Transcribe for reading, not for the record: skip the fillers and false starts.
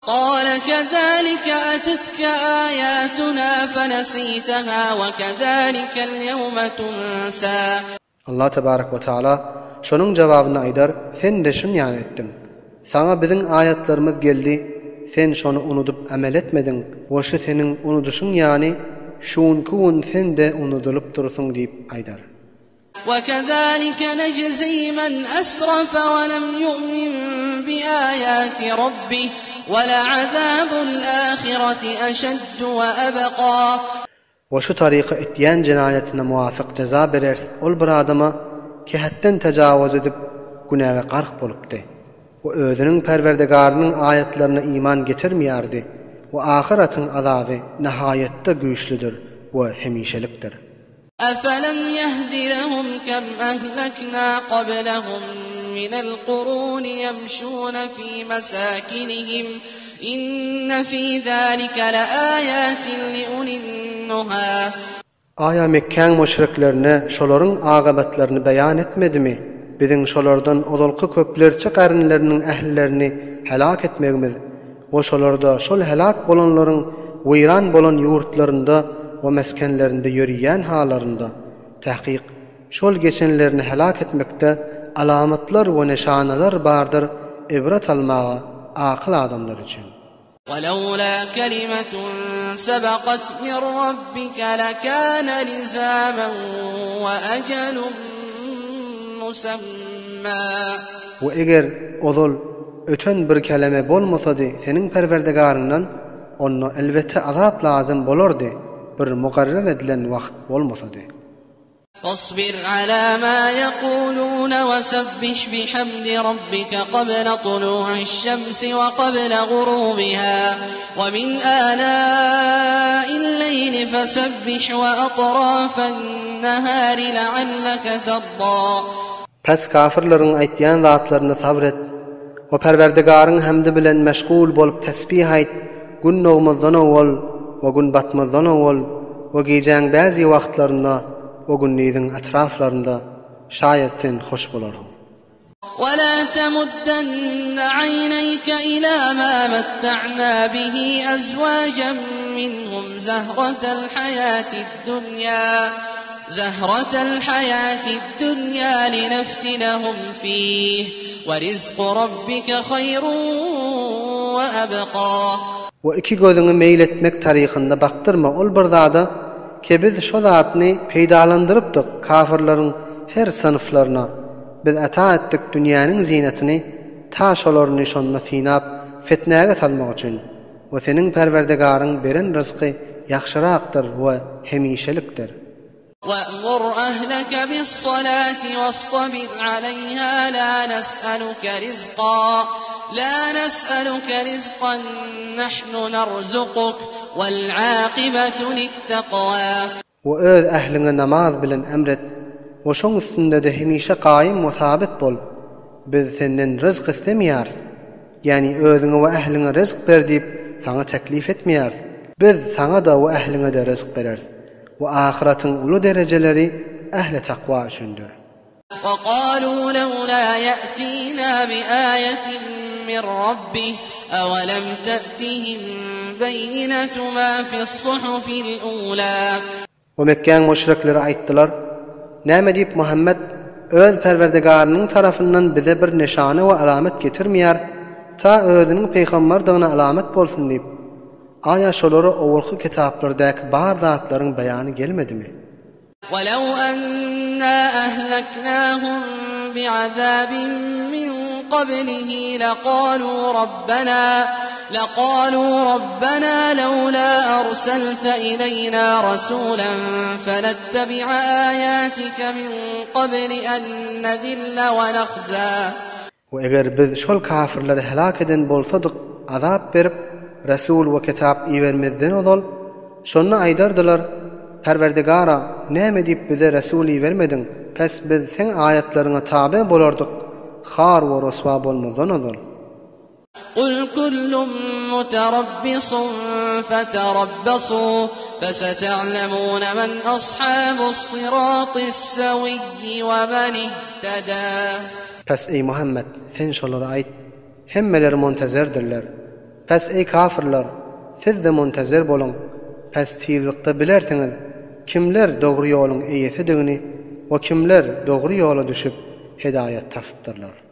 Gala kezalike atetke aýatuna fenesitaha we kezalikel ýewme tunsa. Allah tebarek we taala şonuň jogabynda aýdar, Sen-de şun ýaly etdiň. Saňa biziň aýatlarymyz geldi, sen şony unudyp amel etmediň we şu seniň unudyşyň ýaly şu günki gün sen-de unudylyp dursuň diýip aýdar. وكذلك نجزي من أسرف ولم يؤمن بآيات ربه ولعذاب الآخرة أشد وأبقى. We şu taryka etýän jenaýatyna muwafyk jeza bereris ol bir adama ki hetden tajawuz edip günäge gark bolupdy we özüniň Perwerdigarynyň aýatlaryna iman getirmeýärdi we ahyratyň azaby nihaýatda güýçlüdir we hemişelikdir. أفلم يهد لهم كم أهلكنا قبلهم من القرون يمشون في مساكنهم إن في ذلك لآيات لأولي النهى. Aýa Mekgäň müşriklerine şolaryň agybatlaryny beýan etmedimi? Biziň şolardan ozalky köplerçe garynlarynyň ählilerini heläk etmegimiz we şolarda şol heläk bolanlaryň weýran bolan ýurtlarynda we mesgenlerinde ýörýän halarynda, takyk, şol geçenlerini heläk etmekde alamatlar we nyşanalar bardyr ibret almaga akyl adamlar üçin. وَلَوْلَا كَلِمَةٌ سَبَقَتْ مِنْ رَبِّكَ لَكَانَ لِزَامًا وَأَجَلٌ مُّسَمًّا. We eger ozal öten bir keleme bolmasady seniň Perwerdigaryňdan, onda elbetde azap lazym bolardy, bir mukarrar edilen wagt bolmasady. فاصبر على ما يقولون وسبح بحمد ربك قبل طلوع الشمس وقبل غروبها ومن آناء الليل فسبح وأطراف النهار لعلك ترضى. Pes kafirleriň aýtýan zatlaryna sabyr et we Perwerdigaryň hemdi bilen meşgul bolup tesbih aýt, Gün dogmazdan owal we Gün batmazdan owal we gijäň bäzi wagtlarynda we gündiziň etraflarynda, şaýat sen hoş bolarsyň. ولا تمدن عينيك إلى ما متعنا به أزواجا منهم زهرة الحياة الدنيا زهرة الحياة الدنيا لنفتنهم فيه ورزق ربك خير وأبقى. We iki gözüňi meýil etmek tarykynda bakdyrma ol bir zada ke biz şo zatny peýdalandyrypdyk kafyrlaryň her synflaryna biz ata etdik dünýäniň zynatyny ta şolaryny şonda synap fitnäge salmak üçin we seniň Perwerdigaryň beren ryzky ýagşyrakdyr we hemişelikdir. وأمر أهلك بالصلاة واصطبر عليها لا نسألك رزقا لا نسألك رزقا نحن نرزقك والعاقبة للتقوى. We öz ähliňe namaz bilen emr et we şoň üstünde-de hemişe gaýym we sabyt bol. Biz senden ryzk islemeýäris. Ýagny özüňe we ähliňe ryzk ber diýip saňa teklif etmeýäris. Biz saňa-da we ähliňe-de ryzk bereris. We ahyratyň uly derejeleri ähli takwa üçindir. وقالوا لولا يأتينا بآية من ربه أولم تأتهم بينة ما في الصحف الأولى. We Mekgäň müşrikleri aýtdylar, Näme diýip Muhammet öz Perwerdigarynyň tarapyndan bize bir nyşana we alamat getirmeýär, ta özüniň pygamberdigine alamat bolsun diýip? Aýa şolara owalky kitaplardäki bar zatlaryň beýany gelmedimi? ولو أنا أهلكناهم بعذاب من قبله لقالوا ربنا لقالوا ربنا لولا أرسلت إلينا رسولا فنتبع آياتك من قبل أن نذل ونخزى. We eger biz şol kafirleri helak eden bolsadyk, azap berip, Resul we kitap ibermezden ozal, şonda aýdardylar, Perwerdigara, näme diýip bize Resul ibermediň, pes biz seň aýatlaryňa tabe bolardyk, har we ryswa bolmazdan ozal. قل كل متربص فتربصوا فستعلمون من أصحاب الصراط السوي ومن اهتدى. Pes eý Muhammet, sen şolara aýt, hemmeler muntazerdirler. Pes eý kafyrlar, siz-de muntazer boluň, pes tizlikde bilersiňiz, kimler dogry ýoluň eýesidigini we kimler dogry ýola düşüp, hedaýat tapypdyrlar.